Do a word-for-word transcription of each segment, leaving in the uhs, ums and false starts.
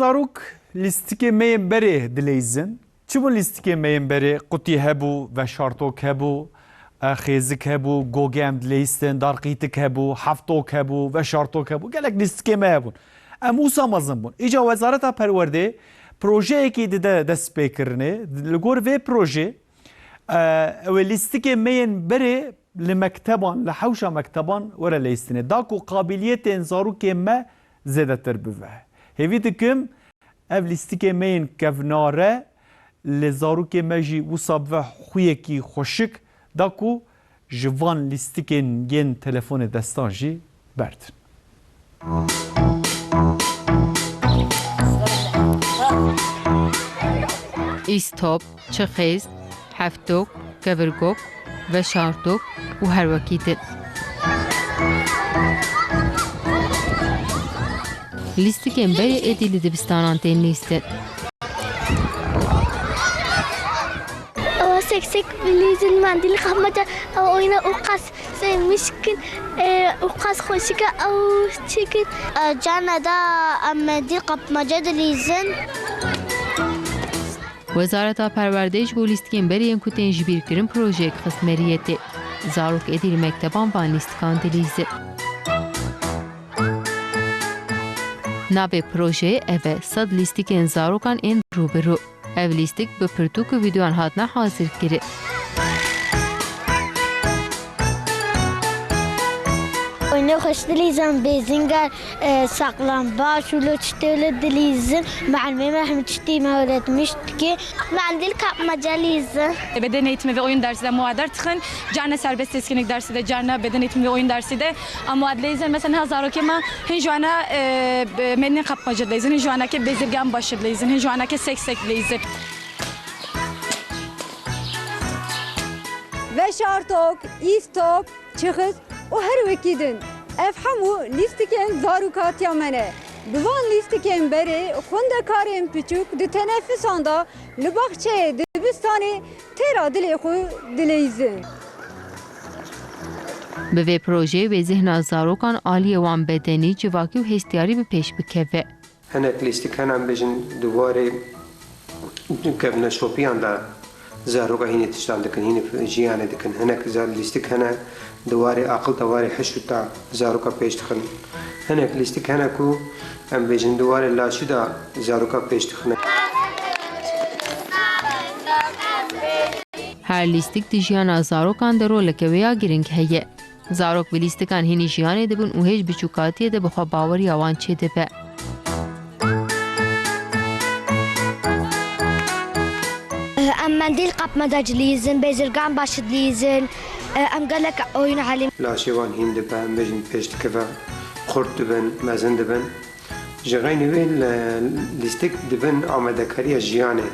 Zarok lîstikê me yên berê dileyzin. Çi bû lîstikê me yên berê? Qutî hebû, veşartok hebû, e, xêzik hebû, gogê em dileyistin, darqîtik hebû, heftok hebû, veşartok hebû. Gelek lîstikê me hebûn. Em wisa mezin bûn. Îca Wezareta Perwerdê projeyekî dide destpêkirinê. Li gor vê projê, e, ew ê lîstikê me yên berê li mekteban, li hewşa mekteban were leyistinê. Da ku qabiliyetên zarokên me zêdetir bibe. Hêvî dikim, ev lîstikê me yên kevnare li zarokê me jî wisa bibe xwiyekî xweşik, da ku ji van lîstikên yên telefonê destan jî berdin. Îstop, çixêz, heftok, kevirgok, veşartok û her wekî din. Lîstikên berê êdî li dibistanan tên lîstin. Ew seksek bilîzin, mendîl qehmeca, ew oyna û qas sevmiş kin, e, û qas xweşik e, ew çikin. E, carna da em mendîl qehmeca dilîzin. Wezareta Perwerdê ji bo lîstikên berê yên ku tên jibîrkirin projeyek xist meriyetê. Zarok êdî li mekteban van lîstikan dilîzin. Navê projeyê ev e, sed lîstikên zarokan ên rû bi rû. Ev lîstik bi pirtûk û vîdeoyan hatine hazirkirin. Oyunê xweş dilîzin, bêzîngar, e, saklambaç û lo tiştê wilo dilîzin. Melimê me hemî tiştî me öğretmiş dike. Mendîl kapmaca lîzin. Beden eğitimi ve oyun dersi de muadar tıxın. Carna serbest teskinlik dersi de, carna beden eğitimi ve oyun dersi de. Ama dileyizin, mesela, niha zarokê me hin ji wana, e, be-, mendîl qapmaca dileyizin, hin ji wana ke bezirgan başı dileyizin, hin ji wana ke sek sek dileyizin. Veşartok, îstok, çixis û her wekî din. Ev hemû lîstikên zarokatiya me ne. Bi van lîstikên berê xwendekarên piçûk di tenefisan de li baxçeyê dibistanê têra dilê xwe dileyizin. Bi vê projeyê wê zihna zarokan aliyê wan bedenî, civakî û hestiyarî bi pêş bikeve. Hinek lîstik hene, em bêjin di warê kevneşopiyan de zaroka hînî tiştan dikin, hînî jiyanê dikin. Hinek za-, lîstik hene di warê aqil de, warê hişk de zaroka pêş dixin. Hinek lîstik hene ku em bêjin di warê laşî de zaroka pêş dixin. Her lîstik di jiyana zarokan de roleke wê ya giring heye. Zarok bi lîstikan hînî jiyanê dibin û hêj biçûkatiyê de bi xwebaweriya wan çêdibe. Em mendîl qapmaca dilîzin, bezirgan başı dilîzin, em gelek oyun elîm. Laşê wan hîn dibe, em bêjin pêş dikeve, xurt dibin, mezin dibin. Ji xeynî wê li lîstik dibin amadekariya jiyanê.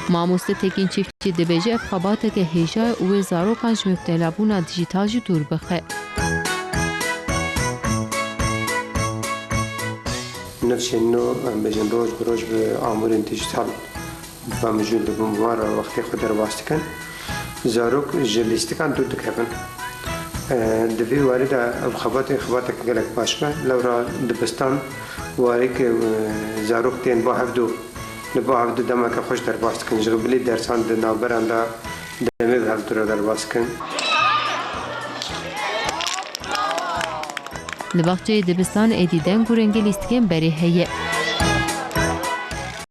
Mamoste Tekin Çiftçî dibêje, ev xebateke hêja ye û wê zarokan ji mibtelabûna dijîtal jî dûr bixe. Nifşên nû, em bêjin, roj bi roj bi amûrên dijîtal ve mijûl dibin, bi van re wextê xwe derbas dikin. Zarok ji lîstikan dûr dikevin. E, di vî warî de ev xebatê xebatek gelek baş be. Lewra dibistan warî ke, e, zarok tên ba hevdû, li ba hevdû demeke xweş derbas dikin. Ji bilî dersan di navberan de demê bi hevdû re derbas dikin. Li baxçeyê dibistan êdî deng û rengê lîstikên berê heye.